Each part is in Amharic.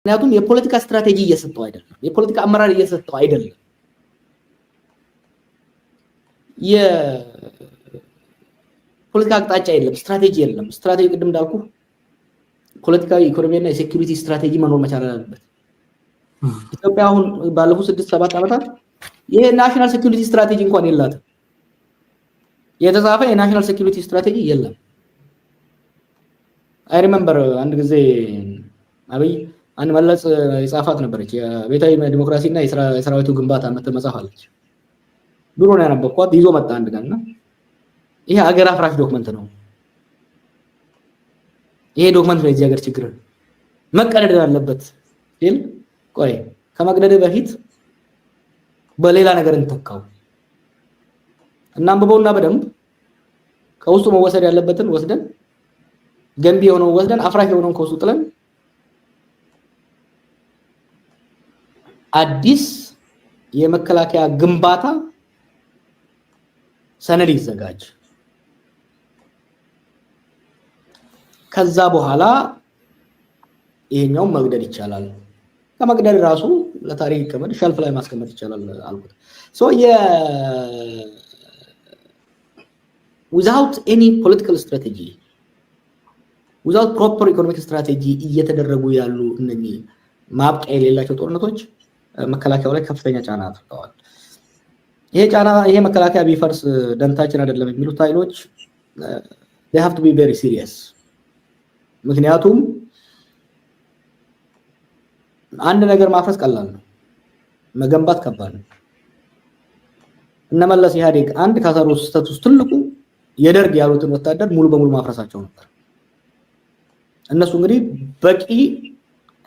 ምክንያቱም የፖለቲካ ስትራቴጂ እየሰጠው አይደለም፣ የፖለቲካ አመራር እየሰጠው አይደለም። የፖለቲካ አቅጣጫ የለም፣ ስትራቴጂ የለም። ስትራቴጂ ቅድም እንዳልኩ ፖለቲካዊ፣ ኢኮኖሚና የ security ስትራቴጂ መኖር መቻል አለበት። ኢትዮጵያ አሁን ባለፉት 6-7 ዓመታት ይሄ national security strategy እንኳን የላትም። የተጻፈ የ national security strategy የለም። I remember አንድ ጊዜ አብይ አንድ መለስ የጻፋት ነበረች፣ የቤታዊ ዲሞክራሲ እና የሰራዊቱ ግንባታ የምትል መጽሐፍ አለች። ድሮ ነው ያነበብኳት። ይዞ መጣ አንድ ቀን እና ይሄ አገር አፍራሽ document ነው፣ ይሄ document ነው የዚህ ሀገር ችግር መቀደድ አለበት ሲል፣ ቆይ ከመቅደድ በፊት በሌላ ነገር እንተካው እና አንብበውና በደንብ ከውስጡ መወሰድ ያለበትን ወስደን፣ ገንቢ የሆነውን ወስደን፣ አፍራሽ የሆነውን ከውስጡ ጥለን አዲስ የመከላከያ ግንባታ ሰነድ ይዘጋጅ። ከዛ በኋላ ይሄኛውን መግደል ይቻላል። ከመግደል ራሱ ለታሪክ ይቀመጥ፣ shelf ላይ ማስቀመጥ ይቻላል አልኩት። So without any political strategy, without proper economic strategy እየተደረጉ ያሉ እነኚህ ማብቂያ የሌላቸው ጦርነቶች መከላከያው ላይ ከፍተኛ ጫና አድርገዋል። ይሄ ጫና፣ ይሄ መከላከያ ቢፈርስ ደንታችን አይደለም የሚሉት ኃይሎች they have to be very serious። ምክንያቱም አንድ ነገር ማፍረስ ቀላል ነው፣ መገንባት ከባድ ነው። እነመለስ ኢህአዴግ አንድ ከሰሩ ስህተት ውስጥ ትልቁ የደርግ ያሉትን ወታደር ሙሉ በሙሉ ማፍረሳቸው ነበር። እነሱ እንግዲህ በቂ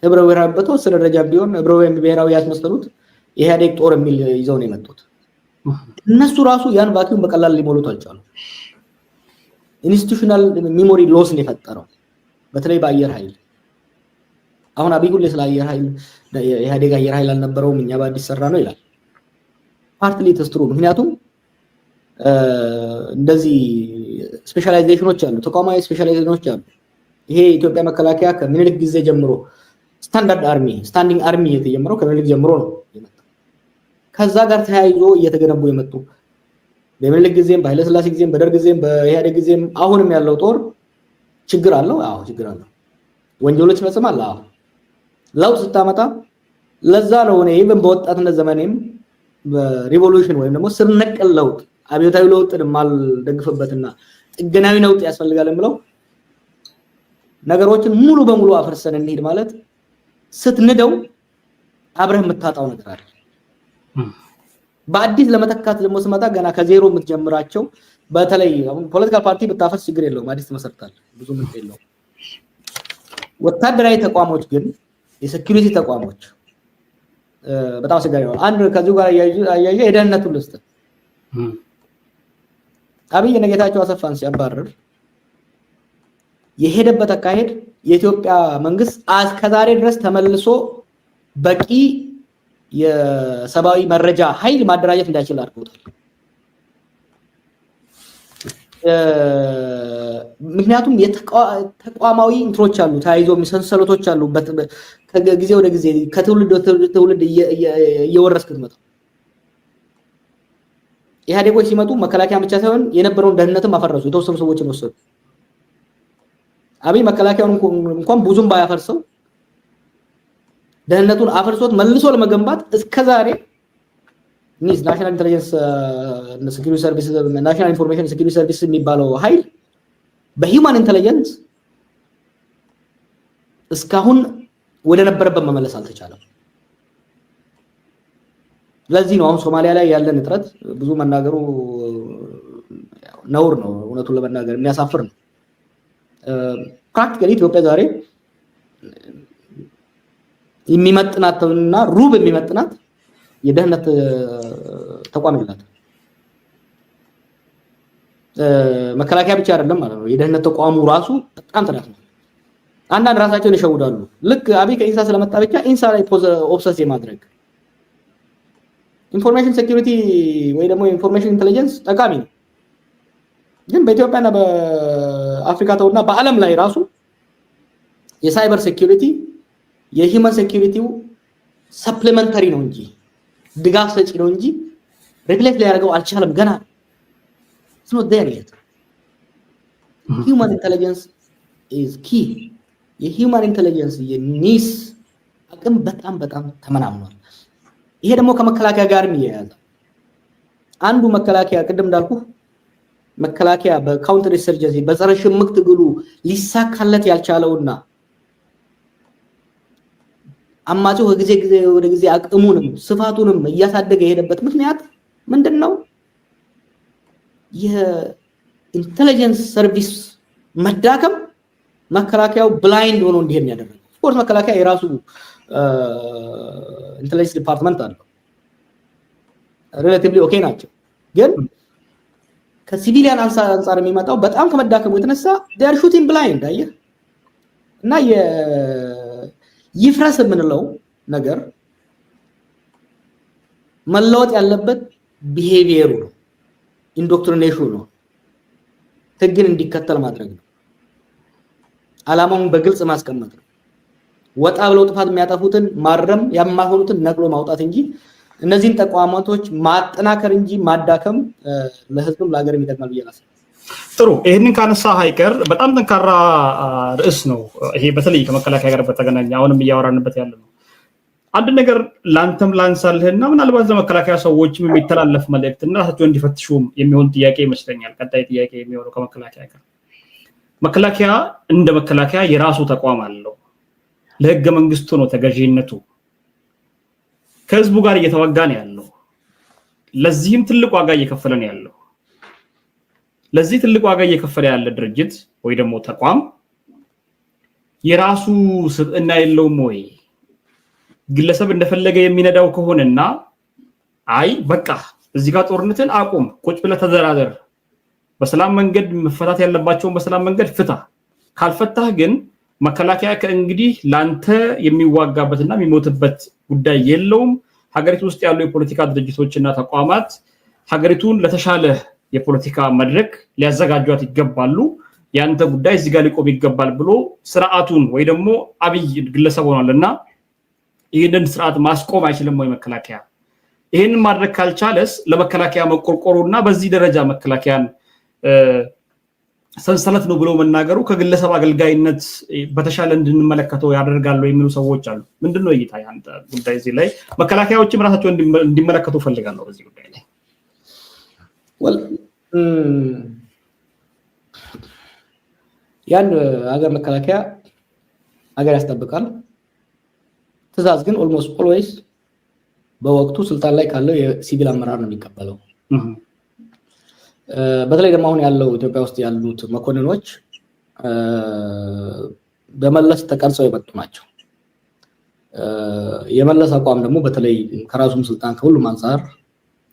ህብረ ብሔራዊ፣ በተወሰነ ደረጃ ቢሆን ህብረ ብሔራዊ ያስመሰሉት የኢህአዴግ ጦር የሚል ይዘው ነው የመጡት። እነሱ ራሱ ያን vacuum በቀላል ሊሞሉት አልቻሉ። Institutional memory loss ነው የፈጠረው፣ በተለይ በአየር ኃይል። አሁን አብይ ሁሌ ስለ አየር ኃይል የኢህአዴግ አየር ኃይል አልነበረውም፣ እኛ በአዲስ ሰራ ነው ይላል። Partly it's true፣ ምክንያቱም እንደዚህ specialization ኖች አሉ፣ ተቋማዊ specialization ኖች አሉ። ይሄ የኢትዮጵያ መከላከያ ከምኒልክ ጊዜ ጀምሮ standard army፣ standing army የተጀመረው ከምኒልክ ጀምሮ ነው የመጣው። ከዛ ጋር ተያይዞ እየተገነቡ የመጡ በምኒልክ ጊዜም፣ በኃይለስላሴ ጊዜም፣ በደርግ ጊዜም፣ በኢህአዴግ ጊዜም አሁንም ያለው ጦር ችግር አለው። አዎ ችግር አለው። ወንጀሎች ይፈጽማል። አዎ። ለውጥ ስታመጣ፣ ለዛ ነው እኔ even በወጣትነት ዘመኔም በ revolution ወይም ደግሞ ስር ነቀል ለውጥ፣ አብዮታዊ ለውጥን የማልደግፍበትና ጥገናዊ ለውጥ ያስፈልጋል የምለው፣ ነገሮችን ሙሉ በሙሉ አፍርሰን እንሂድ ማለት ስትንደው አብረህ የምታጣው ነገር አለ። በአዲስ ለመተካት ደግሞ ስመጣ ገና ከዜሮ የምትጀምራቸው፣ በተለይ አሁን political party ብታፈርስ ችግር የለውም፣ አዲስ ትመሰርታለህ፣ ብዙ ምን የለውም። ወታደራዊ ተቋሞች ግን፣ የ security ተቋሞች በጣም አስቸጋሪ ነው። አንድ ከዚሁ ጋር አያይዤ የደህንነቱን ልስጥ። አብይ እነ አሰፋን ሲያባርር የሄደበት አካሄድ የኢትዮጵያ መንግስት እስከዛሬ ድረስ ተመልሶ በቂ የሰብአዊ መረጃ ኃይል ማደራጀት እንዳይችል አድርጎታል። ምክንያቱም ተቋማዊ እንትሮች አሉ፣ ተያይዞ ሰንሰለቶች አሉ። ከጊዜ ወደ ጊዜ፣ ከትውልድ ወደ ትውልድ እየወረስክ ትመጣው። ኢህአዴጎች ሲመጡ መከላከያ ብቻ ሳይሆን የነበረውን ደህንነትም አፈረሱ። የተወሰኑ ሰዎችን ወሰዱ። አብይ መከላከያውን እንኳን ብዙም ባያፈርሰው ደህንነቱን አፍርሶት መልሶ ለመገንባት እስከ ዛሬ NISS፣ National Intelligence Security Service፣ National Information Security Service የሚባለው ኃይል በ human intelligence እስካሁን ወደ ነበረበት መመለስ አልተቻለም። ለዚህ ነው አሁን ሶማሊያ ላይ ያለን እጥረት ብዙ መናገሩ ነውር ነው፣ እውነቱን ለመናገር የሚያሳፍር ነው። Practically ኢትዮጵያ ዛሬ የሚመጥናትና ሩብ የሚመጥናት የደህንነት ተቋም የላትም። መከላከያ ብቻ አይደለም ማለት ነው። የደህንነት ተቋሙ ራሱ በጣም ተዳክሟል። አንዳንድ ራሳቸውን ይሸውዳሉ። ልክ አብይ ከኢንሳ ስለመጣ ብቻ ኢንሳ ላይ obsess የማድረግ። Information security ወይ ደግሞ information intelligence ጠቃሚ ነው፣ ግን በኢትዮጵያና በአፍሪካ ተውና በዓለም ላይ ራሱ የ cyber security የ human security ው supplementary ነው እንጂ፣ ድጋፍ ሰጪ ነው እንጂ replace ሊያደርገው አልቻለም። ገና it's not there yet። Human intelligence is key። የ human intelligence የኒስ አቅም በጣም በጣም ተመናምኗል። ይሄ ደግሞ ከመከላከያ ጋርም ይያያዛል። አንዱ መከላከያ፣ ቅድም እንዳልኩ፣ መከላከያ በ counter insurgency፣ በጸረ ሽምቅ ትግሉ ሊሳካለት ያልቻለውና አማጺው ከጊዜ ጊዜ ወደ ጊዜ አቅሙንም ስፋቱንም እያሳደገ የሄደበት ምክንያት ምንድን ነው? የ intelligence service መዳከም መከላከያው blind ሆኖ እንዲሄድ ነው ያደረገው። Of course መከላከያ የራሱ intelligence department አለው። Relatively okay ናቸው። ግን ከ civilian አንጻር የሚመጣው በጣም ከመዳከሙ የተነሳ they're shooting blind፣ አየህ። እና ይፍረስ የምንለው ነገር መለወጥ ያለበት behavior ኡ ነው፣ indoctrination ኑ ነው፣ ህግን እንዲከተል ማድረግ ነው፣ አላማውን በግልጽ ማስቀመጥ ነው። ወጣ ብለው ጥፋት የሚያጠፉትን ማረም፣ የማይሆኑትን ነቅሎ ማውጣት እንጂ፣ እነዚህን ተቋማቶች ማጠናከር እንጂ ማዳከም ለህዝብም ለሀገርም ይጠቅማል ብዬ አላስብም። ጥሩ፣ ይህንን ካነሳ አይቀር በጣም ጠንካራ ርዕስ ነው ይሄ፣ በተለይ ከመከላከያ ጋር በተገናኘ አሁንም እያወራንበት ያለ ነው። አንድ ነገር ለአንተም ላንሳልህና ምናልባት ለመከላከያ ሰዎችም የሚተላለፍ መልእክት እና ራሳቸው እንዲፈትሹም የሚሆን ጥያቄ ይመስለኛል። ቀጣይ ጥያቄ የሚሆነው ከመከላከያ ጋር፣ መከላከያ እንደ መከላከያ የራሱ ተቋም አለው። ለህገ መንግስቱ ነው ተገዢነቱ። ከህዝቡ ጋር እየተዋጋ ነው ያለው። ለዚህም ትልቅ ዋጋ እየከፈለ ነው ያለው። ለዚህ ትልቅ ዋጋ እየከፈለ ያለ ድርጅት ወይ ደግሞ ተቋም የራሱ ስብዕና የለውም ወይ? ግለሰብ እንደፈለገ የሚነዳው ከሆነና አይ በቃ እዚህ ጋር ጦርነትን አቁም፣ ቁጭ ብለህ ተደራደር፣ በሰላም መንገድ መፈታት ያለባቸውን በሰላም መንገድ ፍታ፣ ካልፈታህ ግን መከላከያ ከእንግዲህ ላንተ የሚዋጋበትና የሚሞትበት ጉዳይ የለውም። ሀገሪቱ ውስጥ ያሉ የፖለቲካ ድርጅቶችና ተቋማት ሀገሪቱን ለተሻለ የፖለቲካ መድረክ ሊያዘጋጇት ይገባሉ። ያንተ ጉዳይ እዚህ ጋር ሊቆም ይገባል ብሎ ስርዓቱን ወይ ደግሞ አብይ ግለሰብ ሆኗል እና ይህንን ስርዓት ማስቆም አይችልም ወይ መከላከያ? ይህንን ማድረግ ካልቻለስ ለመከላከያ መቆርቆሩ እና በዚህ ደረጃ መከላከያን ሰንሰለት ነው ብሎ መናገሩ ከግለሰብ አገልጋይነት በተሻለ እንድንመለከተው ያደርጋሉ የሚሉ ሰዎች አሉ። ምንድን ነው እይታ ያንተ ጉዳይ እዚህ ላይ? መከላከያዎችም ራሳቸው እንዲመለከቱ ፈልጋለሁ በዚህ ጉዳይ ላይ። Well፣ የአንድ ሀገር መከላከያ ሀገር ያስጠብቃል። ትዕዛዝ ግን almost always በወቅቱ ስልጣን ላይ ካለው የሲቪል አመራር ነው የሚቀበለው። በተለይ ደግሞ አሁን ያለው ኢትዮጵያ ውስጥ ያሉት መኮንኖች በመለስ ተቀርጸው የመጡ ናቸው። የመለስ አቋም ደግሞ በተለይ ከራሱም ስልጣን ከሁሉም አንጻር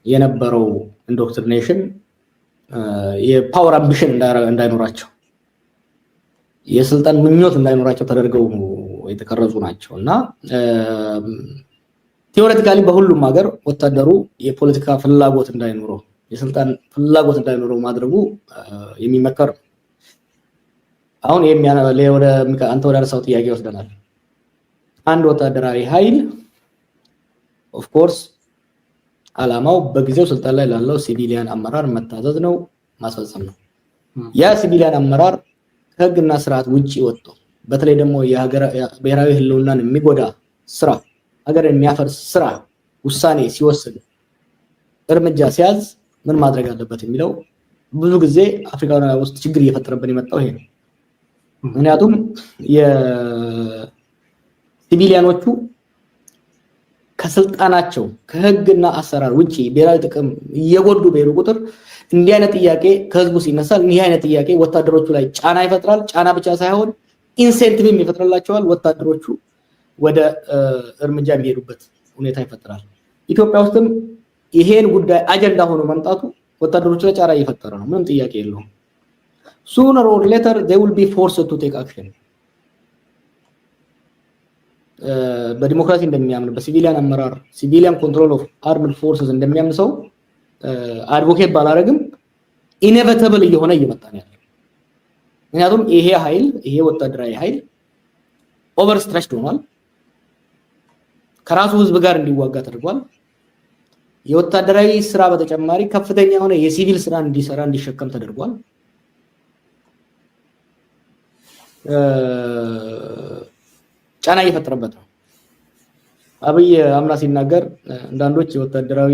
የነበረው indoctrination የ power ambition እንዳይኖራቸው፣ የስልጣን ምኞት እንዳይኖራቸው ተደርገው የተቀረጹ ናቸው። እና theoretically በሁሉም ሀገር ወታደሩ የፖለቲካ ፍላጎት እንዳይኖረው፣ የስልጣን ፍላጎት እንዳይኖረው ማድረጉ የሚመከር ነው። አሁን አንተ ወደ አነሳው ጥያቄ ይወስደናል። አንድ ወታደራዊ ኃይል of course አላማው በጊዜው ስልጣን ላይ ላለው civilian አመራር መታዘዝ ነው፣ ማስፈጸም ነው። ያ civilian አመራር ከህግና ስርዓት ውጭ ወጥቶ፣ በተለይ ደግሞ ብሔራዊ ህልውናን የሚጎዳ ስራ፣ ሀገርን የሚያፈርስ ስራ ውሳኔ ሲወስድ፣ እርምጃ ሲያዝ ምን ማድረግ አለበት የሚለው ብዙ ጊዜ አፍሪካ ውስጥ ችግር እየፈጠረብን የመጣው ይሄ ነው። ምክንያቱም የ civilian ኖቹ ከስልጣናቸው ከህግና አሰራር ውጭ ብሔራዊ ጥቅም እየጎዱ በሄዱ ቁጥር እንዲህ አይነት ጥያቄ ከህዝቡ ሲነሳ እንዲህ አይነት ጥያቄ ወታደሮቹ ላይ ጫና ይፈጥራል። ጫና ብቻ ሳይሆን incentive ም ይፈጥርላቸዋል። ወታደሮቹ ወደ እርምጃ የሚሄዱበት ሁኔታ ይፈጥራል። ኢትዮጵያ ውስጥም ይሄን ጉዳይ አጀንዳ ሆኖ መምጣቱ ወታደሮቹ ላይ ጫና እየፈጠረ ነው። ምንም ጥያቄ የለውም። Sooner or later they will be forced to take action። በዲሞክራሲ እንደሚያምን፣ በ civilian አመራር፣ civilian control of armed forces እንደሚያምን ሰው advocate ባላረግም inevitable እየሆነ እየመጣ ነው ያለው። ምክንያቱም ይሄ ኃይል፣ ይሄ ወታደራዊ ኃይል overstretched ሆኗል። ከራሱ ህዝብ ጋር እንዲዋጋ ተደርጓል። የወታደራዊ ስራ በተጨማሪ ከፍተኛ የሆነ የሲቪል ስራ እንዲሰራ እንዲሸከም ተደርጓል። ጫና እየፈጠረበት ነው። አብይ አምና ሲናገር አንዳንዶች የወታደራዊ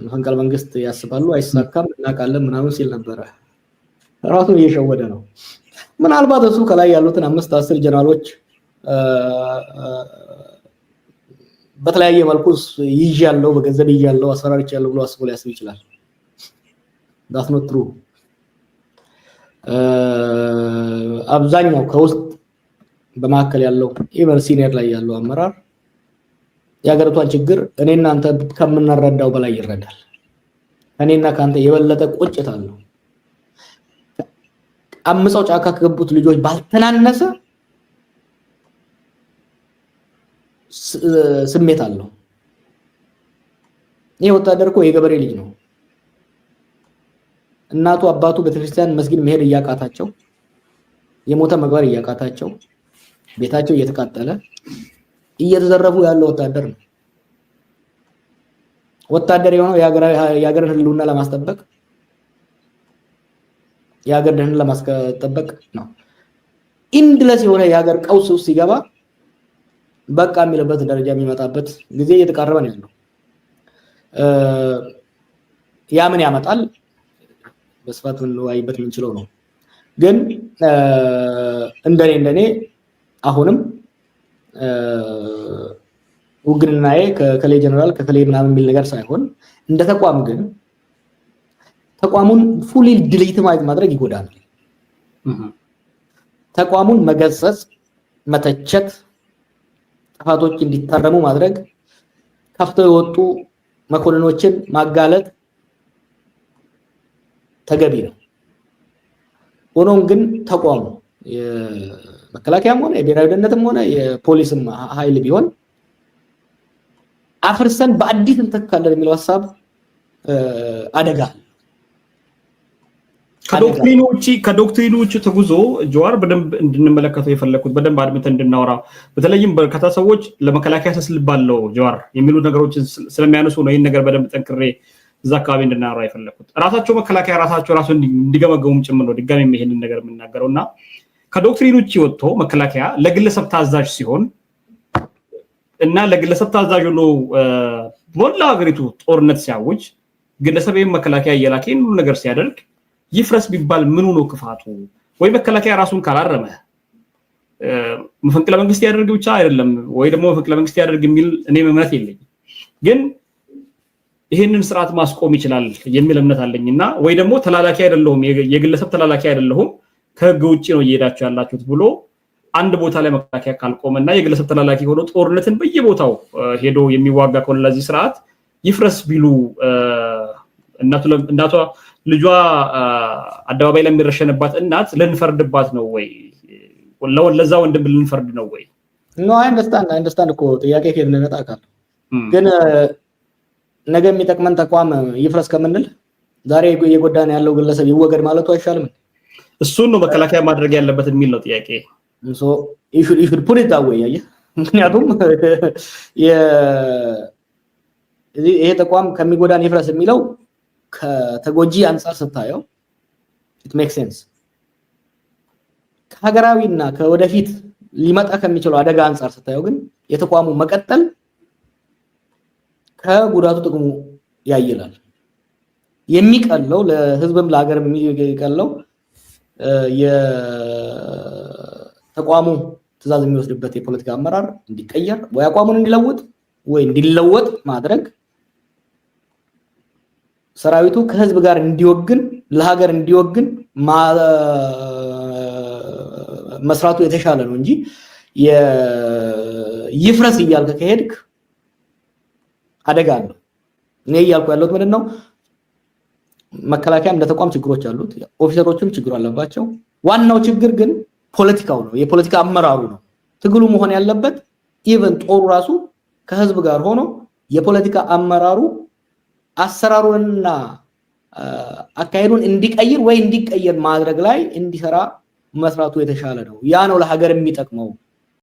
መፈንቅለ መንግስት ያስባሉ፣ አይሳካም፣ እናውቃለን ምናምን ሲል ነበረ። ራሱን እየሸወደ ነው። ምናልባት እሱ ከላይ ያሉትን 5-10 ጀነራሎች በተለያየ መልኩ ይዣለሁ፣ በገንዘብ ይዣለሁ፣ አስፈራርቻለሁ ብሎ አስቦ ሊያስብ ይችላል። That's not true። አብዛኛው ከውስጥ በመካከል ያለው even senior ላይ ያለው አመራር የሀገሪቷን ችግር እኔና አንተ ከምንረዳው በላይ ይረዳል። እኔና ከአንተ የበለጠ ቁጭት አለው። አምፀው ጫካ ከገቡት ልጆች ባልተናነሰ ስሜት አለው። ይህ ወታደር እኮ የገበሬ ልጅ ነው። እናቱ አባቱ ቤተክርስቲያን፣ መስጊድ መሄድ እያቃታቸው፣ የሞተ መግበር እያቃታቸው፣ ቤታቸው እየተቃጠለ እየተዘረፉ ያለው ወታደር ነው። ወታደር የሆነው የሀገርን ሕልውና ለማስጠበቅ የሀገር ደህንነት ለማስጠበቅ ነው። Endless የሆነ የሀገር ቀውስ ውስጥ ሲገባ በቃ የሚልበት ደረጃ የሚመጣበት ጊዜ እየተቃረበ ነው ያለው። ያ ምን ያመጣል? በስፋት ልንወያይበት የምንችለው ነው። ግን እንደኔ አሁንም ውግንናዬ ከከሌ ጀነራል ከከሌ ምናምን የሚል ነገር ሳይሆን እንደ ተቋም ግን ተቋሙን fully delegitimize ማድረግ ይጎዳል። ተቋሙን መገሰጽ፣ መተቸት፣ ጥፋቶች እንዲታረሙ ማድረግ፣ ከፍተው የወጡ መኮንኖችን ማጋለጥ ተገቢ ነው። ሆኖም ግን ተቋሙ የመከላከያም ሆነ የብሔራዊ ደህንነትም ሆነ የፖሊስም ኃይል ቢሆን አፍርሰን በአዲስ እንተካለን የሚለው ሀሳብ አደጋ። ከ doctrine ኡ ውጭ ተጉዞ ጀዋር በደንብ እንድንመለከተው የፈለኩት በደንብ አድምተን እንድናወራ በተለይም በርካታ ሰዎች ለመከላከያ ስስልባለው ጀዋር የሚሉ ነገሮችን ስለሚያነሱ ነው ይህን ነገር በደንብ ጠንክሬ እዛ አካባቢ እንድናወራ የፈለኩት። ራሳቸው መከላከያ ራሳቸው ራሱ እንዲገመገሙም ጭምር ነው ድጋሚ ይሄንን ነገር የምናገረው እና ከ doctrine ውጭ ወጥቶ መከላከያ ለግለሰብ ታዛዥ ሲሆን እና ለግለሰብ ታዛዥ ሆኖ በሞላ ሀገሪቱ ጦርነት ሲያውጅ ግለሰብ ይህም መከላከያ እየላከ ይህን ሁሉ ነገር ሲያደርግ ይፍረስ ቢባል ምኑ ነው ክፋቱ? ወይ መከላከያ ራሱን ካላረመ መፈንቅለ መንግስት ያደርግ ብቻ አይደለም፣ ወይ ደግሞ መፈንቅለ መንግስት ያደርግ የሚል እኔም እምነት የለኝም። ግን ይህንን ስርዓት ማስቆም ይችላል የሚል እምነት አለኝና ወይ ደግሞ ተላላኪ አይደለሁም፣ የግለሰብ ተላላኪ አይደለሁም፣ ከህግ ውጭ ነው እየሄዳችሁ ያላችሁት ብሎ አንድ ቦታ ላይ መከላከያ ካልቆመ እና የግለሰብ ተላላኪ ሆኖ ጦርነትን በየቦታው ሄዶ የሚዋጋ ከሆነ ለዚህ ስርዓት ይፍረስ ቢሉ እናቷ ልጇ አደባባይ ላይ የሚረሸንባት እናት ልንፈርድባት ነው ወይ? ለዛ ወንድም ልንፈርድ ነው ወይ? No, I understand እኮ ጥያቄ ከየት እንደሚመጣ አውቃለሁ። ግን ነገ የሚጠቅመን ተቋም ይፍረስ ከምንል ዛሬ እየጎዳን ያለው ግለሰብ ይወገድ ማለቱ አይሻልም? እሱን ነው መከላከያ ማድረግ ያለበት የሚል ነው ጥያቄ። You should put it that way። አየህ፣ ምክንያቱም ይሄ ተቋም ከሚጎዳን ይፍረስ የሚለው ከተጎጂ አንጻር ስታየው it make sense። ከሀገራዊና ከወደፊት ሊመጣ ከሚችለው አደጋ አንጻር ስታየው ግን የተቋሙ መቀጠል ከጉዳቱ ጥቅሙ ያይላል። የሚቀለው ለህዝብም ለሀገርም የሚቀለው የተቋሙ ትዕዛዝ የሚወስድበት የፖለቲካ አመራር እንዲቀየር ወይ አቋሙን እንዲለውጥ ወይ እንዲለወጥ ማድረግ፣ ሰራዊቱ ከህዝብ ጋር እንዲወግን ለሀገር እንዲወግን መስራቱ የተሻለ ነው እንጂ ይፍረስ እያልክ ከሄድክ አደጋ አለው። እኔ እያልኩ ያለሁት ምንድን ነው? መከላከያ እንደ ተቋም ችግሮች አሉት፣ officer ኦችም ችግር አለባቸው። ዋናው ችግር ግን ፖለቲካው ነው፣ የፖለቲካ አመራሩ ነው። ትግሉ መሆን ያለበት even ጦሩ ራሱ ከህዝብ ጋር ሆኖ የፖለቲካ አመራሩ አሰራሩንና አካሄዱን እንዲቀይር ወይ እንዲቀየር ማድረግ ላይ እንዲሰራ መስራቱ የተሻለ ነው። ያ ነው ለሀገር የሚጠቅመው።